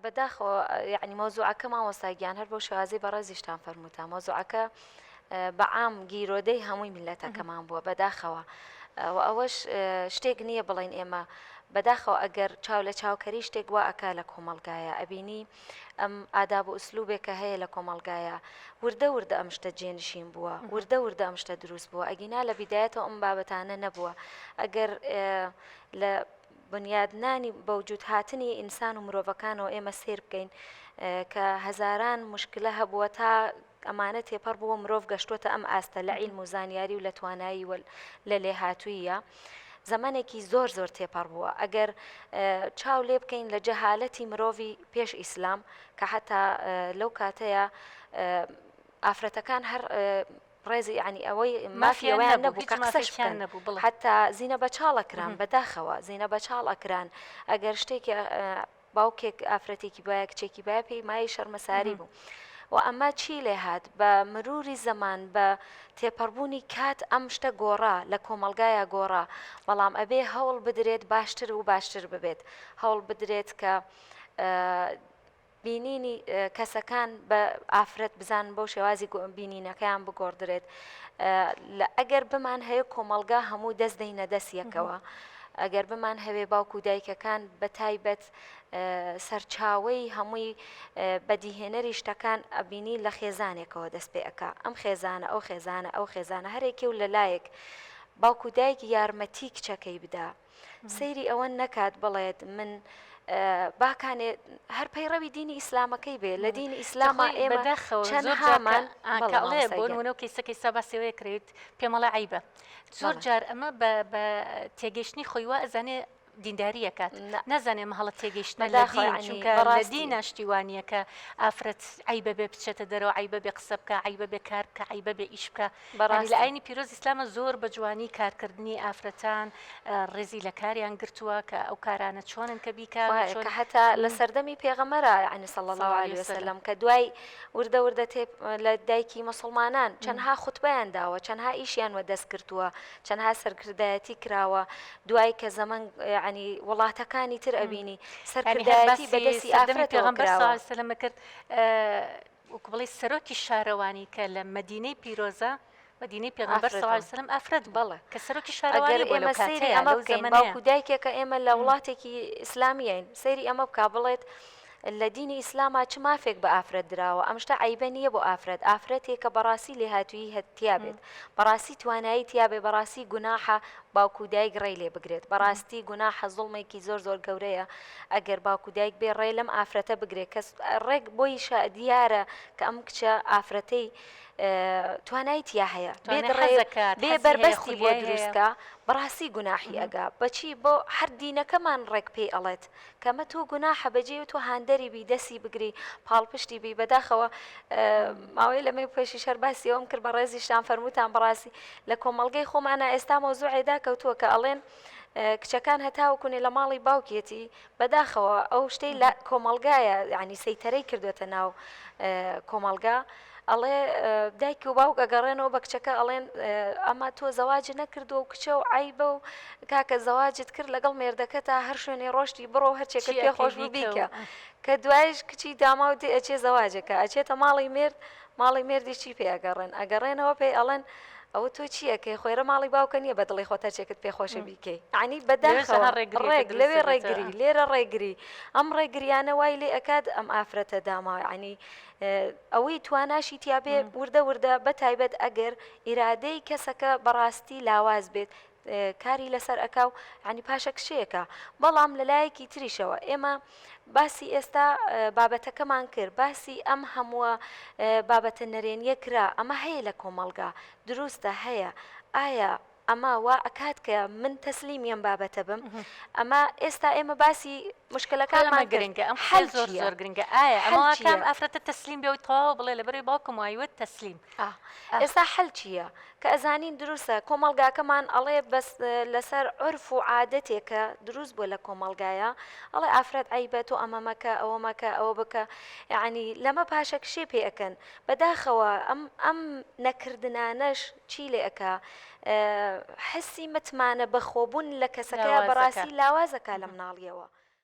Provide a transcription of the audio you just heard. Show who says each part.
Speaker 1: بەداخەوە یەعنی مەوزوعەکە مامۆستا گیان هەر بەو شێوازەی بەڕێزیشتان فەرمووتان مەوزوعەکە بە عام گیرۆدەی هەمووی میللەتەکەمان بووە بەداخەوە و ئەوەش شتێک نییە بڵین ئێمە بەداخەوە ئەگەر چاو لە چاوکەری شتێک وا ئەکا لە کۆمەڵگایە ئەبینی ئەم ئاداب و ئوسلوبێکە هەیە لە کۆمەڵگایە وردە وردە ئەم شتە جێنشین بووە وردە وردە ئەم شتە دروست بووە ئەگینا لە بیدایەتەوە ئەم بابەتانە نەبووە ئەگەر لە بنیادنانی بەوجود هاتنی ئینسان و مرۆڤەکانەوە ئێمە سەیر بکەین کە هەزاران مشکلە هەبووە تا ئەمانە تێپەڕ بووە مرۆڤ گەشتوەتە ئەم ئاستە لە عیلم و زانیاری و لە توانایی و لە لێهاتوویە زەمەنێکی زۆر زۆر تێپەڕ بووە ئەگەر چاو لێ بکەین لە جەهالەتی مرۆڤی پێش ئیسلام کە حتا لەو کاتەیە ئافرەتەکان هەر ڕێزی یانی ئەوەی مافی ئەوەیان نەبوو کە قسەش بکەن حەتا زینە بەچاڵ ئەکران بەداخەوە زینە بەچاڵ ئەکران ئەگەر شتێکی باوکێک ئافرەتێکی باە کچێکی باە پێی مای شەرمەساری بوو. و ئەمە چی لێ هات بە مروری زەمان بە تێپەڕبوونی کات ئەم شتە گۆڕا لە کۆمەڵگایە گۆڕا بەڵام ئەبێ هەوڵ بدرێت باشتر و باشتر ببێت هەوڵ بدرێت کە بینینی کەسەکان بە ئافرەت بزانن بەو شێوازی بینینەکەیان بگۆڕدرێت لە ئەگەر بمان هەیە کۆمەڵگا هەموو دەست دەینە دەست یەکەوە ئەگەر بمان هەوێ باوک و دایکەکان بە تایبەت سەرچاوەی هەمووی بەدیهێنەری شتەکان ئەبینی لە خێزانێکەوە دەست پێ ئەک ئەم خێزانە ئەو خێزانە ئەو خێزانە هەرێکی و لەلایەک باوک و دایک یارمەتی کچەکەی بدا سەیری ئەوە نەکات بڵێت من باکانێ هەر پەیڕەوی دینی ئیسلامەکەی بێ لە دینی ئیسلاما ئێمە چەندهامان
Speaker 2: بەڵێ بۆ نمونە و کەیسەکەی سا باسیەوەیە کرێت پێمەڵێ عیبە زۆر جار ئەمە بە تێگەیشتنی خۆی وا ئەزانێ دینداری ئەکات نازانێ ئەمە هەڵە تێگەیشتنە لە دین چونکە لە دینا شتی وا نییە کە ئافرەت عەیبە بێ بچێتە دەرەوە عەیبە بێ قسە بکا عەیبە بێ کار بکا عەیبە بێ ئیش بکا یانی لە ئاینی پیرۆز ئیسلامە زۆر بە جوانی کارکردنی ئافرەتان ڕێزی لە کاریان گرتووە کە ئەو کارانە چۆنن کە بیکا
Speaker 1: چۆن کە هەتا لە سەردەمی پێغەمبەرا یعنی صلی الله علیه وسلم کە دوای وردە وردە تێ لە دایکی مسلمانان چەندها خوتبەیان داوە چەندها ئیشیان وە دەست کردووە چەندها سەرکردایەتی کراوە دوای کە زەمەن یعنی وڵاتەکانی تر ئەبینی سەرکردایەتی بە دەستی ئافرەتەوە
Speaker 2: پێغەمبەر
Speaker 1: کراوە
Speaker 2: صلی الله علیه وسلم کرد وەکو بڵێی سەرۆکی شارەوانی کە لە مەدینەی پیرۆزە مەدینەی پێغەمبەر صلی اللە علیە وسلم ئافرەت بوو
Speaker 1: بەڵێ
Speaker 2: کە سەرۆکی
Speaker 1: ئەگەر
Speaker 2: شارەوانی بووە لەو
Speaker 1: ئێمە سەیری
Speaker 2: کاتەیا
Speaker 1: ئەمە
Speaker 2: لەو
Speaker 1: بکەین
Speaker 2: زەمەنەیا.
Speaker 1: باوک و دایکێکە ئێمە لە وڵاتێکی ئیسلامیین سەیری ئەمە بکا بڵێت لە دینی ئیسلاما چ مافێک بە ئافرەت دراوە ئەم شتە عەیبە نییە بۆ ئافرەت ئافرەتێکە بەڕاستی لێهاتوویی هە تیا بێت بەڕاستی توانایی تیا بێ بەڕاستی گوناحە باوک و دایک ڕێی لێ بگرێت بەڕاستی گوناحە زوڵمێکی زۆر زۆر گەورەیە ئەگەر باوک و دایک بێ ڕێ لەم ئافرەتە بگرێت کەس ڕێک بۆی دیارە کە ئەم کچە ئافرەتەی توانای تیا هەیە بێ بەربەستی بۆ دروستکە بەڕاستی گوناحی ئەگا بەچی بۆ هەر دینەکەمان ڕێک پێی ئەڵێت کەمە تۆ گوناحە بەجێ و تۆ هاندەری بی دەسی بگری پاڵپشتی بی بەداخەوە ماوەی لەمەی پێشی شەر باسی ئەوم کرد بە ڕێزیشتان فەرمووتان بەڕاستی لە کۆمەڵگەی خۆمانە ئێستا مەوزوعێدا کەوتووە کە ئەڵێن کچەکان هەتاوەکونێ لە ماڵی باوکیەتی بەداخەوە ئەو شتەی لە کۆمەڵگایە یانی سەیتەرەی کردوێتە ناو کۆمەڵگا ئەڵێ دایک و باوک ئەگەڕێنەوە بە کچەکە ئەڵێن ئەمە تۆ زەواج نەکردووە و کچە و عیبە و کاکە زەواجت کرد لەگەڵ مێردەکە تا هەر شوێنێ ڕۆشتی بڕۆ هەرچێکت پێ خۆش بوو بیکە کە دوایش کچی داما و دێ ئەچێ زەواجەکە ئەچێتە ماڵی مێرد ماڵی مێردیش چی پێ ئەگەڕێن ئەگەڕێنەوە پێی ئەڵێن ئەوە تۆ چی ئەکەی خۆیرە ماڵی باوکە نییە بە دڵی خۆت هەرچێکت پێ خۆشە بیکەی یعنی بەداخەوە ڕێک لەوێ ڕێگری لێرە ڕێگری ئەم ڕێگریانە وای لێ ئەکات ئەم ئافرەتە داما یعنی ئەوەی تواناشی تیابێ وردە وردە بە تایبەت ئەگەر ئیرادەی کەسەکە بەڕاستی لاواز بێت کاری لەسەر ئەکا و یانی پاشەکشەیەکە بەڵام لەلایەکی تریشەوە ئێمە باسی ئێستا بابەتەکەمان کرد باسی ئەم هەمووە بابەتە نەرێنیە کرا ئەمە هەیە لە کۆمەڵگا دروستە هەیە ئایا ئەمە وا ئەکات کە من تەسلیمی ئەم بابەتە بم ئەمە ئێستا ئێمە باسی مشکلەکانمان
Speaker 2: گرنگە ئەم حل زۆر زۆر گرنگە ئایا ئەمە کام ئافرەتە تەسلیم بێ و تەواو بڵێ لەبەرەی باوکم وایوت تەسلیم
Speaker 1: ئێستا حل چییە؟ کە ئەزانین دروستە کۆمەڵگاکەمان ئەڵێ بەس لەسەر عورف و عادەتێکە دروست بووە لە کۆمەڵگایە ئەڵێ ئافرەت عەیبە تۆ ئەمە مەکە ئەوە مەکە ئەوە بکە یەعنی لەمە پاشەکشێ پێ ئەکەن بەداخەوە ئەم ئەم نەکردنانەش چی لێ ئەکا حسی متمانە بەخۆبوون لە کەسەکەیا
Speaker 2: لاوازەکە.
Speaker 1: بەڕاستی لاوازەکا لە مناڵیەوە.